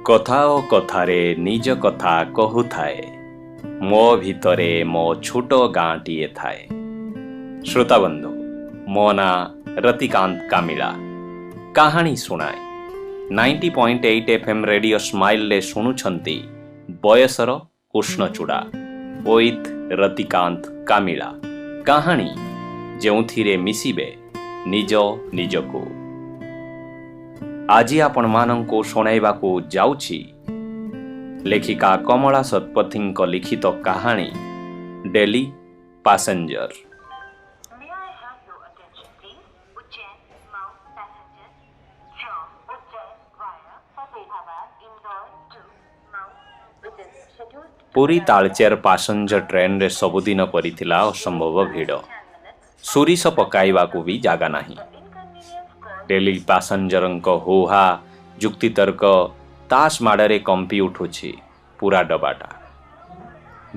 କଥା ଓ କଥାରେ ନିଜ କଥା କହୁଥାଏ, ମୋ ଭିତରେ ମୋ ଛୋଟ ଗାଁଟିଏ ଥାଏ। ଶ୍ରୋତାବନ୍ଧୁ, ମୋ ନାଁ ରତିକାନ୍ତ କାମିଳା। କାହାଣୀ ଶୁଣାଏ 90.8 ଏଫ୍ ଏମ୍ ରେଡ଼ିଓ ସ୍ମାଇଲରେ ଶୁଣୁଛନ୍ତି ବୟସର କୃଷ୍ଣଚୂଡ଼ା ୱିଥ୍ ରତିକାନ୍ତ କାମିଳା। କାହାଣୀ ଯେଉଁଥିରେ ମିଶିବେ ନିଜ ନିଜକୁ। ଆଜି ଆପଣମାନଙ୍କୁ ଶୁଣାଇବାକୁ ଯାଉଛି ଲେଖିକା କମଳା ଶତପଥୀଙ୍କ ଲିଖିତ କାହାଣୀ daily passenger. May I have your attention, please? Ujjain Mau passenger from Ujjain via Fatehabad, Indore to Mau, which is scheduled to Puri Talcher passenger ଟ୍ରେନରେ ସବୁଦିନ ପରି ଥିଲା ଅସମ୍ଭବ ଭିଡ଼। 10 minutes. ସୁରିଶ ପକାଇବାକୁ ବି ଜାଗା ନାହିଁ। The inconvenience caused daily ପାସେଞ୍ଜରଙ୍କ ହୋହା, ଯୁକ୍ତିତର୍କ, ତାସ ମାଡ଼ରେ କମ୍ପି ଉଠୁଛି ପୁରା ଡବାଟା।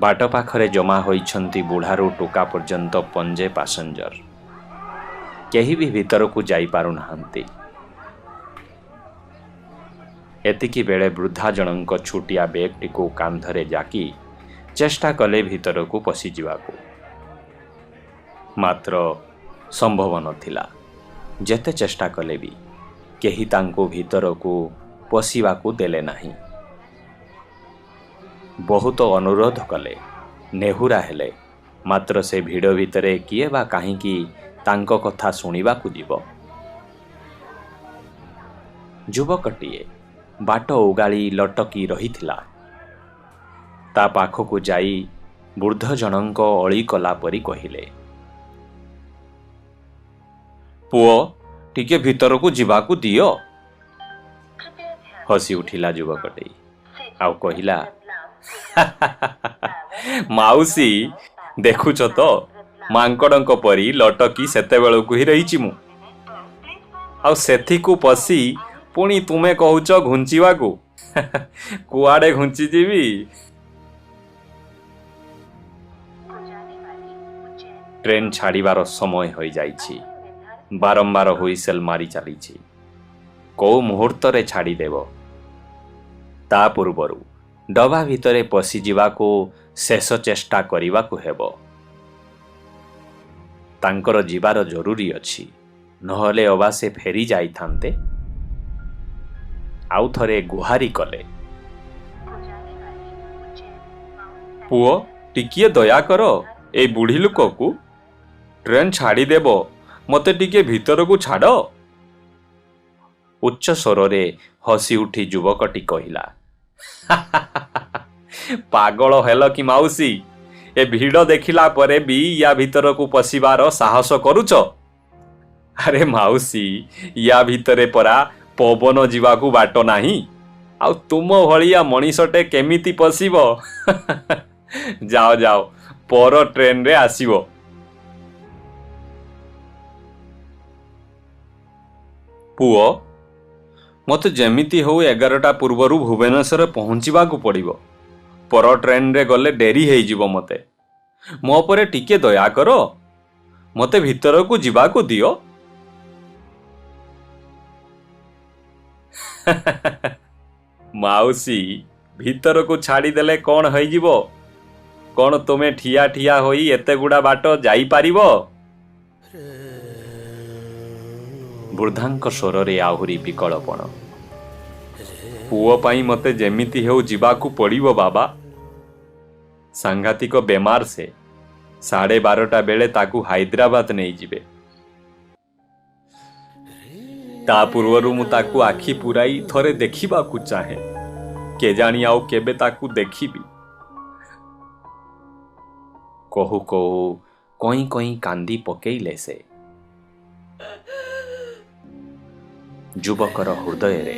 ବାଟ ପାଖରେ ଜମା ହୋଇଛନ୍ତି ବୁଢ଼ାରୁ ଟୋକା ପର୍ଯ୍ୟନ୍ତ ପଞ୍ଜେ ପାସେଞ୍ଜର। କେହି ବି ଭିତରକୁ ଯାଇପାରୁନାହାନ୍ତି। ଏତିକି ବେଳେ ବୃଦ୍ଧା ଜଣଙ୍କ ଛୋଟିଆ ବେଗଟିକୁ କାନ୍ଧରେ ଜାକି ଚେଷ୍ଟା କଲେ ଭିତରକୁ ପଶିଯିବାକୁ। ମାତ୍ର ସମ୍ଭବ ନଥିଲା। ଯେତେ ଚେଷ୍ଟା କଲେ ବି କେହି ତାଙ୍କୁ ଭିତରକୁ ପଶିବାକୁ ଦେଲେ ନାହିଁ। ବହୁତ ଅନୁରୋଧ କଲେ, ନେହୁରା ହେଲେ, ମାତ୍ର ସେ ଭିଡ଼ ଭିତରେ କିଏ ବା କାହିଁକି ତାଙ୍କ କଥା ଶୁଣିବାକୁ ଯିବ? ଯୁବକଟିଏ ବାଟ ଓଗାଳି ଲଟକି ରହିଥିଲା। ତା ପାଖକୁ ଯାଇ ବୃଦ୍ଧ ଜଣଙ୍କ ଅଳି କଲା ପରି କହିଲେ, "ପୁଅ, ଟିକେ ଭିତରକୁ ଯିବାକୁ ଦିଅ।" कृपया ध्यान ହସି ଉଠିଲା ଯୁବକଟି ଆଉ କହିଲା, दीजिए। "ମାଉସୀ, ଦେଖୁଛ ତ, ମାଙ୍କଡ଼ଙ୍କ ପରି ଲଟକି ସେତେବେଳକୁ ହିଁ ରହିଛି ମୁଁ। ଆଉ ସେଥିକୁ ପଶି ପୁଣି ତୁମେ କହୁଛ ଘୁଞ୍ଚିବାକୁ। କୁଆଡ଼େ ଘୁଞ୍ଚିଯିବି?" को जाने वाली उज्जैन ଟ୍ରେନ୍ ଛାଡ଼ିବାର ସମୟ ହୋଇଯାଇଛି। ବାରମ୍ବାର ହୁଇସେଲ ମାରି ଚାଲିଛି। କୋଉ ମୁହୂର୍ତ୍ତରେ ଛାଡ଼ିଦେବ। ତା ପୂର୍ବରୁ ଡବା ଭିତରେ ପଶିଯିବାକୁ ଶେଷ ଚେଷ୍ଟା କରିବାକୁ ହେବ। ତାଙ୍କର ଯିବାର ଜରୁରୀ ଅଛି, ନହେଲେ ଅବା ସେ ଫେରି ଯାଇଥାନ୍ତେ। ଆଉ ଥରେ ଗୁହାରି କଲେ, को जाने वाली उज्जैन मऊ "ପୁଅ, ଟିକିଏ ଦୟା କର ଏଇ ବୁଢ଼ୀ ଲୋକକୁ। ଟ୍ରେନ୍ ଛାଡ଼ିଦେବ, ମୋତେ ଟିକେ ଭିତରକୁ ଛାଡ଼।" ଉଚ୍ଚ ସ୍ୱରରେ ହସି ଉଠି ଯୁବକଟି କହିଲା, "ପାଗଳ ହେଲ କି ମାଉସୀ? ଏ ଭିଡ଼ ଦେଖିଲା ପରେ ବି ୟା ଭିତରକୁ ପଶିବାର ସାହସ କରୁଛ? ଆରେ ମାଉସୀ, ୟା ଭିତରେ ପରା ପବନ ଯିବାକୁ ବାଟ ନାହିଁ। ଆଉ ତୁମ ଭଳିଆ ମଣିଷଟେ କେମିତି ପଶିବ? ଯାଅ ଯାଅ, ପର ଟ୍ରେନରେ ଆସିବ।" "ପୁଅ, ମୋତେ ଯେମିତି ହଉ 11ଟା ପୂର୍ବରୁ ଭୁବନେଶ୍ୱରରେ ପହଞ୍ଚିବାକୁ ପଡ଼ିବ। ପର ଟ୍ରେନରେ ଗଲେ ଡେରି ହେଇଯିବ ମୋତେ। ମୋ ଉପରେ ଟିକେ ଦୟା କର, ମୋତେ ଭିତରକୁ ଯିବାକୁ ଦିଅ।" "ମାଉସୀ, ଭିତରକୁ ଛାଡ଼ିଦେଲେ କ'ଣ ହେଇଯିବ? କ'ଣ ତୁମେ ଠିଆ ଠିଆ ହୋଇ ଏତେଗୁଡ଼ା ବାଟ ଯାଇପାରିବ?" ବୃଦ୍ଧାଙ୍କ ସ୍ୱରରେ ଆହୁରି ବିକଳପଣ। "ପୁଅ ପାଇଁ ମୋତେ ଯେମିତି ହେଉ ଯିବାକୁ ପଡ଼ିବ ବାବା। ସାଂଘାତିକ ବେମାର ସେ। 12:30 ବେଳେ ତାକୁ ହାଇଦ୍ରାବାଦ ନେଇଯିବେ। ତା ପୂର୍ବରୁ ମୁଁ ତାକୁ ଆଖି ପୂରାଇ ଥରେ ଦେଖିବାକୁ ଚାହେଁ। କେଜାଣି ଆଉ କେବେ ତାକୁ ଦେଖିବି?" କହୁ କହୁ କଇଁ କଇଁ କାନ୍ଦି ପକେଇଲେ ସେ। ଯୁବକର ହୃଦୟରେ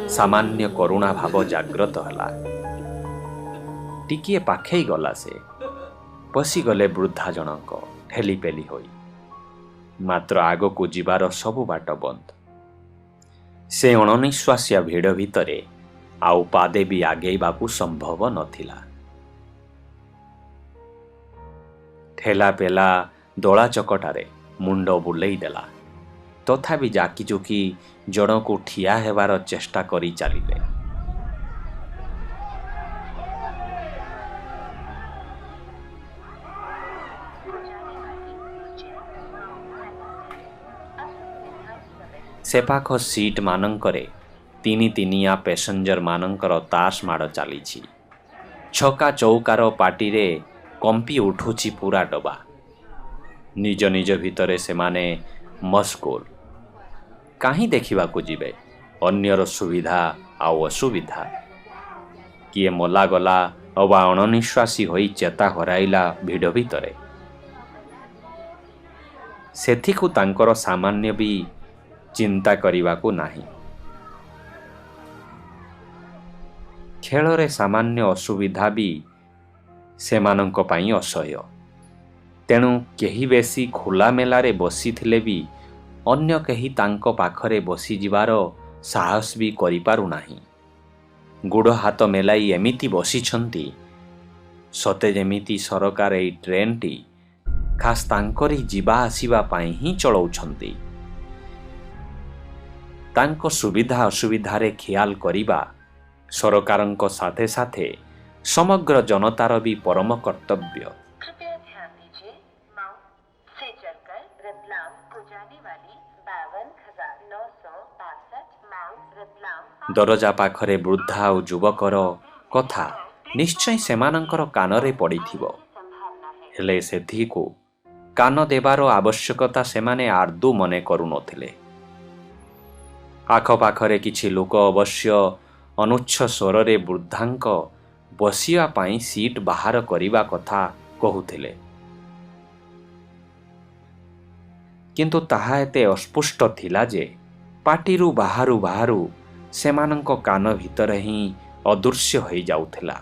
ସାମାନ୍ୟ କରୁଣା ଭାବ ଜାଗ୍ରତ ହେଲା। ଟିକିଏ ପାଖେଇ ଗଲା ସେ। ପଶିଗଲେ ବୃଦ୍ଧା ଜଣଙ୍କ ଠେଲିପେଲି ହୋଇ। ମାତ୍ର ଆଗକୁ ଯିବାର ସବୁ ବାଟ ବନ୍ଦ। ସେ ଅଣନିଶ୍ୱାସିଆ ଭିଡ଼ ଭିତରେ ଆଉ ପାଦେ ବି ଆଗେଇବାକୁ ସମ୍ଭବ ନଥିଲା। ଠେଲା ପେଲା ଦଳା ଚକଟାରେ ମୁଣ୍ଡ ବୁଲେଇ ଦେଲା। ତଥାପି ଜାକିଜୁକି ଜଣକୁ ଠିଆ ହେବାର ଚେଷ୍ଟା କରି ଚାଲିଲେ। ସେପାଖ ସିଟ୍ମାନଙ୍କରେ ତିନି ତିନିଆ ପ୍ୟାସେଞ୍ଜରମାନଙ୍କର ତାସ ମାଡ଼ ଚାଲିଛି। ଛକା ଚୌକାର ପାଟିରେ କମ୍ପି ଉଠୁଛି ପୁରା ଡବା। ନିଜ ନିଜ ଭିତରେ ସେମାନେ ମସଗୁଲ। କାହିଁ ଦେଖିବାକୁ ଯିବେ ଅନ୍ୟର ସୁବିଧା ଆଉ ଅସୁବିଧା? କିଏ ମଲା ଗଲା ଅବା ଅଣନିଶ୍ୱାସୀ ହୋଇ ଚେତା ହରାଇଲା ଭିଡ଼ ଭିତରେ, ସେଥିକୁ ତାଙ୍କର ସାମାନ୍ୟ ବି ଚିନ୍ତା କରିବାକୁ ନାହିଁ। ଖେଳରେ ସାମାନ୍ୟ ଅସୁବିଧା ବି ସେମାନଙ୍କ ପାଇଁ ଅସହ୍ୟ। ତେଣୁ କେହି ବେଶୀ ଖୋଲାମେଲାରେ ବସିଥିଲେ ବି ଅନ୍ୟ କେହି ତାଙ୍କ ପାଖରେ ବସିଯିବାର ସାହସ ବି କରିପାରୁନାହିଁ। ଗୋଡ଼ ହାତ ମେଲାଇ ଏମିତି ବସିଛନ୍ତି, ସତେ ଯେମିତି ସରକାର ଏଇ ଟ୍ରେନ୍ଟି ଖାସ୍ ତାଙ୍କରି ଯିବା ଆସିବା ପାଇଁ ହିଁ ଚଳାଉଛନ୍ତି। ତାଙ୍କ ସୁବିଧା ଅସୁବିଧାରେ ଖିଆଲ କରିବା ସରକାରଙ୍କ ସାଥେ ସାଥେ ସମଗ୍ର ଜନତାର ବି ପରମ କର୍ତ୍ତବ୍ୟ। कृपया ध्यान दीजिए, मऊ से चलकर रतलाम को जाने वाली 52,962 मऊ रतलाम ଦରଜା ପାଖରେ ବୃଦ୍ଧା ଆଉ ଯୁବକର କଥା ନିଶ୍ଚୟ ସେମାନଙ୍କର କାନରେ ପଡ଼ିଥିବ। संभावना है। ହେଲେ ସେଥିକୁ କାନ ଦେବାର ଆବଶ୍ୟକତା ସେମାନେ ଆଦୌ ମନେ କରୁନଥିଲେ। ଆଖପାଖରେ କିଛି ଲୋକ ଅବଶ୍ୟ ଅନୁଚ୍ଚ ସ୍ୱରରେ ବୃଦ୍ଧାଙ୍କ ବସିବା ପାଇଁ ସିଟ୍ ବାହାର କରିବା କଥା କହୁଥିଲେ, କିନ୍ତୁ ତାହା ଏତେ ଅସ୍ପଷ୍ଟ ଥିଲା ଯେ ପାଟିରୁ ବାହାରୁ ବାହାରୁ ସେମାନଙ୍କ କାନ ଭିତରେ ହିଁ ଅଦୃଶ୍ୟ ହୋଇଯାଉଥିଲା।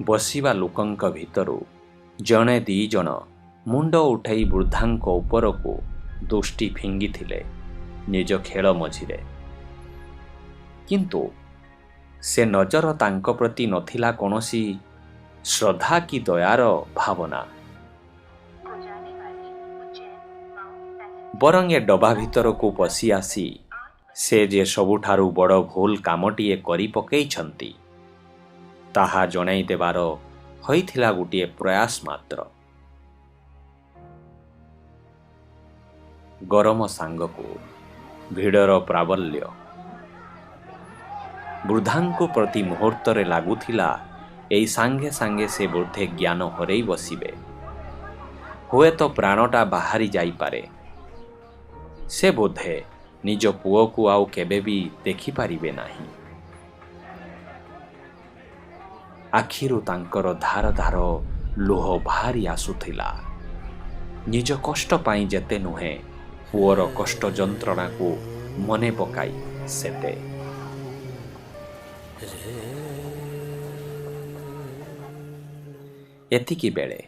ବସିବା ଲୋକଙ୍କ ଭିତରୁ ଜଣେ ଦି ଜଣ ମୁଣ୍ଡ ଉଠାଇ ବୃଦ୍ଧାଙ୍କ ଉପରକୁ ଦୃଷ୍ଟି ଫିଙ୍ଗିଥିଲେ ନିଜ ଖେଳ ମଝିରେ, କିନ୍ତୁ ସେ ନଜର ତାଙ୍କ ପ୍ରତି ନଥିଲା କୌଣସି ଶ୍ରଦ୍ଧା କି ଦୟାର ଭାବନା। को जाने वाली उज्जैन मऊ पैसेंजर ବରଂ ଏ ଡବା ଭିତରକୁ ପଶି ଆସି ସେ ଯେ ସବୁଠାରୁ ବଡ଼ ଭୁଲ କାମଟିଏ କରି ପକେଇଛନ୍ତି, ତାହା ଜଣାଇ ଦେବାର ହୋଇଥିଲା ଗୋଟିଏ ପ୍ରୟାସ ମାତ୍ର। ଗରମ ସାଙ୍ଗକୁ ଭିଡ଼ର ପ୍ରାବଲ୍ୟ, ବୃଦ୍ଧାଙ୍କୁ ପ୍ରତି ମୁହୂର୍ତ୍ତରେ ଲାଗୁଥିଲା ଏଇ ସାଙ୍ଗେ ସାଙ୍ଗେ ସେ ବୋଧେ ଜ୍ଞାନ ହରେଇ ବସିବେ, ହୁଏତ ପ୍ରାଣଟା ବାହାରି ଯାଇପାରେ। ସେ ବୋଧେ ନିଜ ପୁଅକୁ ଆଉ କେବେ ବି ଦେଖିପାରିବେ ନାହିଁ। ଆଖିରୁ ତାଙ୍କର ଧାର ଧାର ଲୁହ ବାହାରି ଆସୁଥିଲା, ନିଜ କଷ୍ଟ ପାଇଁ ଯେତେ ନୁହେଁ, ପୁଅର କଷ୍ଟ ଯନ୍ତ୍ରଣାକୁ ମନେ ପକାଇ ସେତେ। ଏତିକି ବେଳେ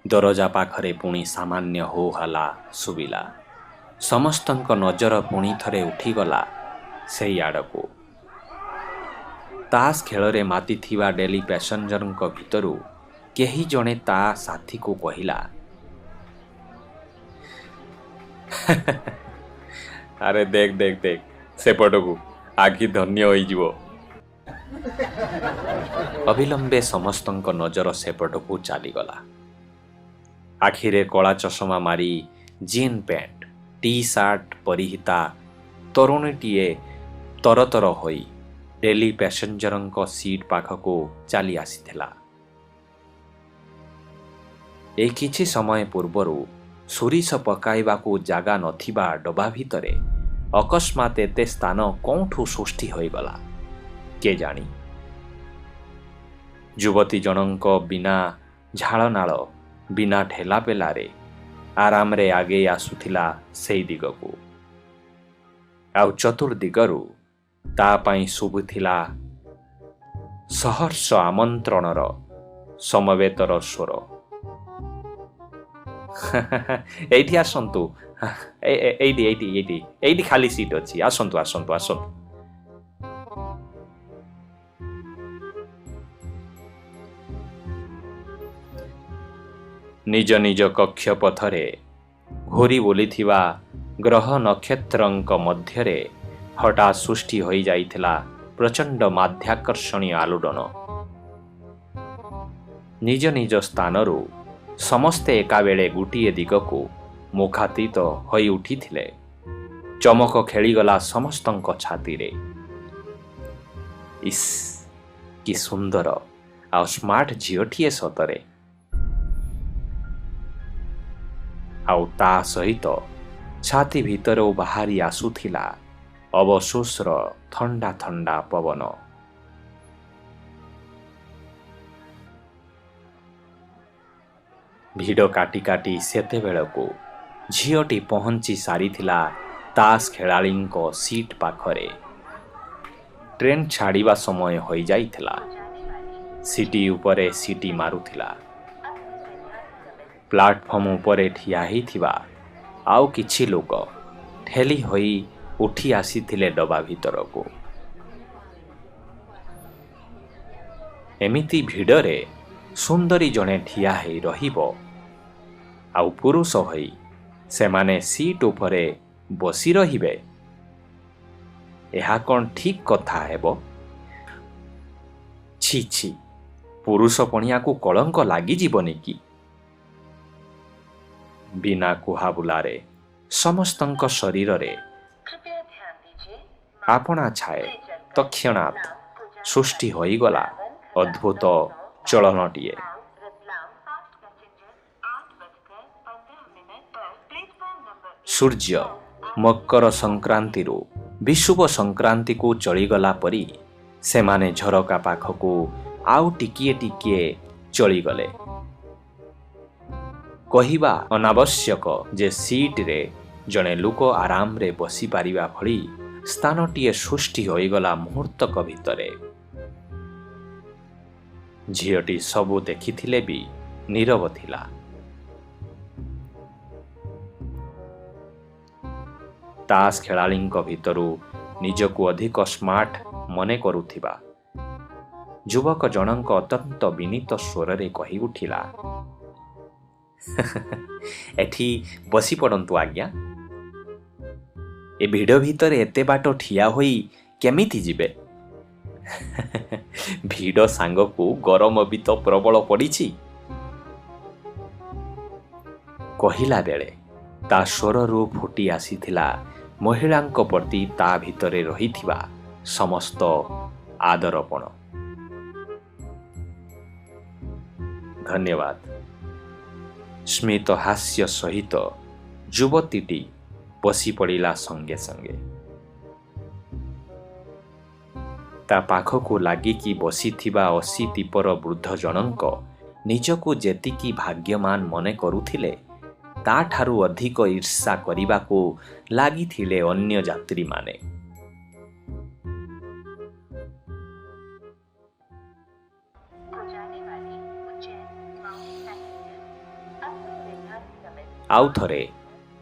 ଦରଜା ପାଖରେ ପୁଣି ସାମାନ୍ୟ ହୋ ହାଲା ଶୁଭିଲା। ସମସ୍ତଙ୍କ ନଜର ପୁଣି ଥରେ ଉଠିଗଲା ସେଇ ଆଡ଼କୁ। ତାସ ଖେଳରେ ମାତିଥିବା ଡେଲି ପ୍ୟାସେଞ୍ଜରଙ୍କ ଭିତରୁ କେହି ଜଣେ ତା ସାଥୀକୁ କହିଲା, ଆରେ ଦେଖ ଦେଖ ଦେଖ ସେପଟକୁ, ଆଖି ଧନ୍ୟ ହୋଇଯିବ। ଅବିଳମ୍ବେ ସମସ୍ତଙ୍କ ନଜର ସେପଟକୁ ଚାଲିଗଲା। ଆଖିରେ କଳା ଚଷମା ମାରି ଜିନ୍ ପ୍ୟାଣ୍ଟ ଟି ସାର୍ଟ ପରିହିତା ତରୁଣୀଟିଏ ତରତର ହୋଇ ଡେଲି ପ୍ୟାସେଞ୍ଜରଙ୍କ ସିଟ୍ ପାଖକୁ ଚାଲି ଆସିଥିଲା। ଏଇ କିଛି ସମୟ ପୂର୍ବରୁ ସୁରିଶ ପକାଇବାକୁ ଜାଗା ନଥିବା ଡବା ଭିତରେ ଅକସ୍ମାତ୍ ଏତେ ସ୍ଥାନ କୋଉଠୁ ସୃଷ୍ଟି ହୋଇଗଲା କେଜାଣି। ଯୁବତୀ ଜଣଙ୍କ ବିନା ଝାଳନାଳ, ବିନା ଠେଲାପେଲାରେ ଆରାମରେ ଆଗେଇ ଆସୁଥିଲା ସେଇ ଦିଗକୁ। ଆଉ ଚତୁର୍ଦିଗରୁ ତା ପାଇଁ ଶୁଭୁଥିଲା ସହର୍ଷ ଆମନ୍ତ୍ରଣର ସମବେତର ସ୍ୱର। ଏଇଠି ଆସନ୍ତୁ, ଏଇଠି ଏଇଠି ଏଇଠି ଏଇଠି ଖାଲି ସିଟ୍ ଅଛି, ଆସନ୍ତୁ ଆସନ୍ତୁ ଆସନ୍ତୁ। ନିଜ ନିଜ କକ୍ଷପଥରେ ଘୂରି ବୁଲିଥିବା ଗ୍ରହ ନକ୍ଷତ୍ରଙ୍କ ମଧ୍ୟରେ ହଠାତ୍ ସୃଷ୍ଟି ହୋଇଯାଇଥିଲା ପ୍ରଚଣ୍ଡ ମାଧ୍ୟାକର୍ଷଣୀୟ ଆଲୋଡ଼ନ। ନିଜ ନିଜ ସ୍ଥାନରୁ ସମସ୍ତେ ଏକାବେଳେ ଗୋଟିଏ ଦିଗକୁ ମୁଖାତୀତ ହୋଇ ଉଠିଥିଲେ। ଚମକ ଖେଳିଗଲା ସମସ୍ତଙ୍କ ଛାତିରେ। ଇସ୍, କି ସୁନ୍ଦର ଆଉ ସ୍ମାର୍ଟ ଝିଅଟିଏ ସତରେ। ଆଉ ତା ସହିତ ଛାତି ଭିତରୁ ବାହାରି ଆସୁଥିଲା ଅବଶୋଷର ଥଣ୍ଡା ଥଣ୍ଡା ପବନ। ଭିଡ଼ କାଟି କାଟି ସେତେବେଳକୁ ଝିଅଟି ପହଞ୍ଚି ସାରିଥିଲା ତାସ ଖେଳାଳିଙ୍କ ସିଟ୍ ପାଖରେ। ଟ୍ରେନ୍ ଛାଡ଼ିବା ସମୟ ହୋଇଯାଇଥିଲା। ସିଟି ଉପରେ ସିଟି ମାରୁଥିଲା। ପ୍ଲାଟଫର୍ମ ଉପରେ ଠିଆ ହେଇଥିବା ଆଉ କିଛି ଲୋକ ଠେଲି ହୋଇ ଉଠି ଆସିଥିଲେ ଡବା ଭିତରକୁ। ଏମିତି ଭିଡ଼ରେ ସୁନ୍ଦରୀ ଜଣେ ଠିଆ ହେଇ ରହିବ ଆଉ ପୁରୁଷ ହୋଇ ସେମାନେ ସିଟ୍ ଉପରେ ବସି ରହିବେ, ଏହା କ'ଣ ଠିକ୍ କଥା ହେବ? ଛି ଛି, ପୁରୁଷ ପଣିଆକୁ କଳଙ୍କ ଲାଗିଯିବନି କି? ବିନା କୁହାବୁଲାରେ ସମସ୍ତଙ୍କ ଶରୀରରେ ଆପଣା ଛାଏ ତତ୍କ୍ଷଣାତ୍ ସୃଷ୍ଟି ହୋଇଗଲା ଅଦ୍ଭୁତ ଚଳନଟିଏ। ସୂର୍ଯ୍ୟ ମକର ସଂକ୍ରାନ୍ତିରୁ ବିଷୁବ ସଂକ୍ରାନ୍ତିକୁ ଚଳିଗଲା ପରି ସେମାନେ ଝରକା ପାଖକୁ ଆଉ ଟିକିଏ ଟିକିଏ ଚଳିଗଲେ। କହିବା ଅନାବଶ୍ୟକ ଯେ ସିଟ୍ରେ ଜଣେ ଲୋକ ଆରାମରେ ବସିପାରିବା ଭଳି ସ୍ଥାନଟିଏ ସୃଷ୍ଟି ହୋଇଗଲା ମୁହୂର୍ତ୍ତକ ଭିତରେ। ଝିଅଟି ସବୁ ଦେଖିଥିଲେ ବି ନୀରବ ଥିଲା। ତାସ ଖେଳାଳିଙ୍କ ଭିତରୁ ନିଜକୁ ଅଧିକ ସ୍ମାର୍ଟ ମନେ କରୁଥିବା ଯୁବକ ଜଣଙ୍କ ଅତ୍ୟନ୍ତ ବିନୀତ ସ୍ୱରରେ କହି ଉଠିଲା, ଏଠି ବସି ପଡ଼ନ୍ତୁ ଆଜ୍ଞା। ଏ ଭିଡ଼ ଭିତରେ ଏତେ ବାଟ ଠିଆ ହୋଇ କେମିତି ଯିବେ? ଭିଡ଼ ସାଙ୍ଗକୁ ଗରମ ବି ତ ପ୍ରବଳ ପଡ଼ିଛି। କହିଲା ବେଳେ ତା ସ୍ୱରରୁ ଫୁଟି ଆସିଥିଲା ମହିଳାଙ୍କ ପ୍ରତି ତା ଭିତରେ ରହିଥିବା ସମସ୍ତ ଆଦରପଣ। ଧନ୍ୟବାଦ। ସ୍ମିତ ହାସ୍ୟ ସହିତ ଯୁବତୀଟି ବସି ପଡ଼ିଲା ସଙ୍ଗେ ସଙ୍ଗେ। ତା ପାଖକୁ ଲାଗିକି ବସିଥିବା 80 ତିପର ବୃଦ୍ଧ ଜଣଙ୍କ ନିଜକୁ ଯେତିକି ଭାଗ୍ୟମାନ ମନେ କରୁଥିଲେ, ତାଠାରୁ ଅଧିକ ଈର୍ଷା କରିବାକୁ ଲାଗିଥିଲେ ଅନ୍ୟ ଯାତ୍ରୀମାନେ। ଆଉ ଥରେ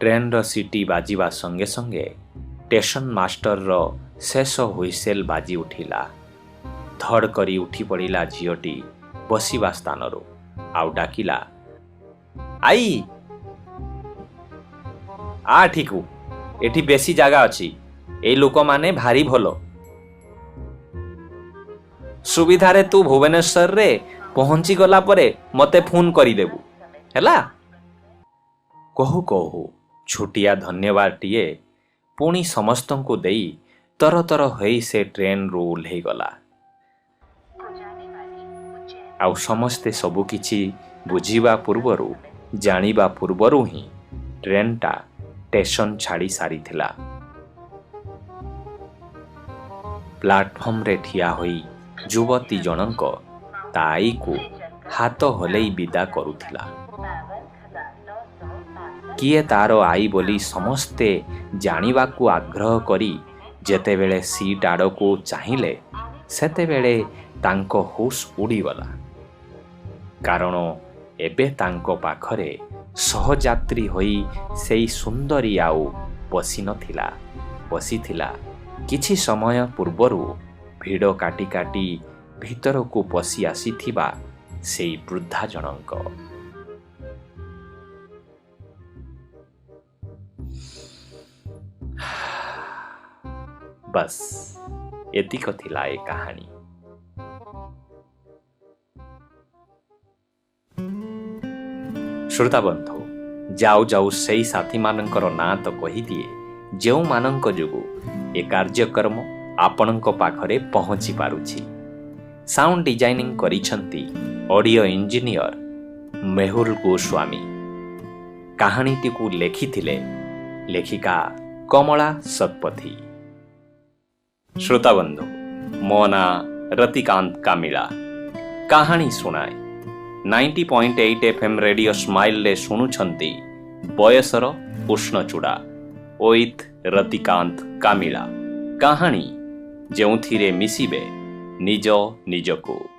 ଟ୍ରେନ୍ର ସିଟି ବାଜିବା ସଙ୍ଗେ ସଙ୍ଗେ ଷ୍ଟେସନ ମାଷ୍ଟରର ଶେଷ ହୁଇସେଲ୍ ବାଜି ଉଠିଲା। ଧଡ଼ କରି ଉଠି ପଡ଼ିଲା ଝିଅଟି ବସିବା ସ୍ଥାନରୁ ଆଉ ଡାକିଲା, I ଆ ଠିକୁ, ଏଠି ବେଶୀ ଜାଗା ଅଛି। ଏଇ ଲୋକମାନେ ଭାରି ଭଲ। ସୁବିଧାରେ ତୁ ଭୁବନେଶ୍ୱରରେ ପହଞ୍ଚିଗଲା ପରେ ମୋତେ ଫୋନ୍ କରିଦେବୁ, ହେଲା? କହୁ କହୁ ଛୋଟିଆ ଧନ୍ୟବାଦଟିଏ ପୁଣି ସମସ୍ତଙ୍କୁ ଦେଇ ତରତର ହୋଇ ସେ ଟ୍ରେନ୍ରୁ ଓହ୍ଲେଇଗଲା। ଆଉ ସମସ୍ତେ ସବୁକିଛି ବୁଝିବା ପୂର୍ବରୁ, ଜାଣିବା ପୂର୍ବରୁ ହିଁ ଟ୍ରେନ୍ଟା ଷ୍ଟେସନ ଛାଡ଼ି ସାରିଥିଲା। ପ୍ଲାଟଫର୍ମରେ ଠିଆ ହୋଇ ଯୁବତୀ ଜଣଙ୍କ ତା ଆଈକୁ ହାତ ହଲେଇ ବିଦା କରୁଥିଲା। କିଏ ତାର ଆଈ ବୋଲି ସମସ୍ତେ ଜାଣିବାକୁ ଆଗ୍ରହ କରି ଯେତେବେଳେ ସିଟ୍ ଆଡ଼କୁ ଚାହିଁଲେ, ସେତେବେଳେ ତାଙ୍କ ହୋସ୍ ଉଡ଼ିଗଲା। କାରଣ ଏବେ ତାଙ୍କ ପାଖରେ ସହଯାତ୍ରୀ ହୋଇ ସେଇ ସୁନ୍ଦରୀ ଆଉ ବସିନଥିଲା, ବସିଥିଲା କିଛି ସମୟ ପୂର୍ବରୁ ଭିଡ଼ କାଟି କାଟି ଭିତରକୁ ପଶି ଆସିଥିବା ସେଇ ବୃଦ୍ଧା ଜଣଙ୍କ। ବାସ୍, ଏତିକ ଥିଲା ଏ କାହାଣୀ। ଶ୍ରୋତାବନ୍ଧୁ, ଯାଉ ଯାଉ ସେଇ ସାଥୀମାନଙ୍କର ନାଁ ତ କହିଦିଏ, ଯେଉଁମାନଙ୍କ ଯୋଗୁଁ ଏ କାର୍ଯ୍ୟକ୍ରମ ଆପଣଙ୍କ ପାଖରେ ପହଞ୍ଚି ପାରୁଛି। ସାଉଣ୍ଡ ଡିଜାଇନିଂ କରିଛନ୍ତି ଅଡ଼ିଓ ଇଞ୍ଜିନିୟର ମେହୁଲ ଗୋସ୍ୱାମୀ। କାହାଣୀଟିକୁ ଲେଖିଥିଲେ ଲେଖିକା କମଳା ଶତପଥୀ। ଶ୍ରୋତାବନ୍ଧୁ, ମୋ ନାଁ ରତିକାନ୍ତ କାମିଳା। କାହାଣୀ ଶୁଣାଏ 90.8 ଏଫ୍ ଏମ୍ ରେଡ଼ିଓ ସ୍ମାଇଲରେ ଶୁଣୁଛନ୍ତି ବୟସର କୃଷ୍ଣଚୂଡ଼ା ୱିଥ୍ ରତିକାନ୍ତ କାମିଳା। କାହାଣୀ ଯେଉଁଥିରେ ମିଶିବେ ନିଜ ନିଜକୁ।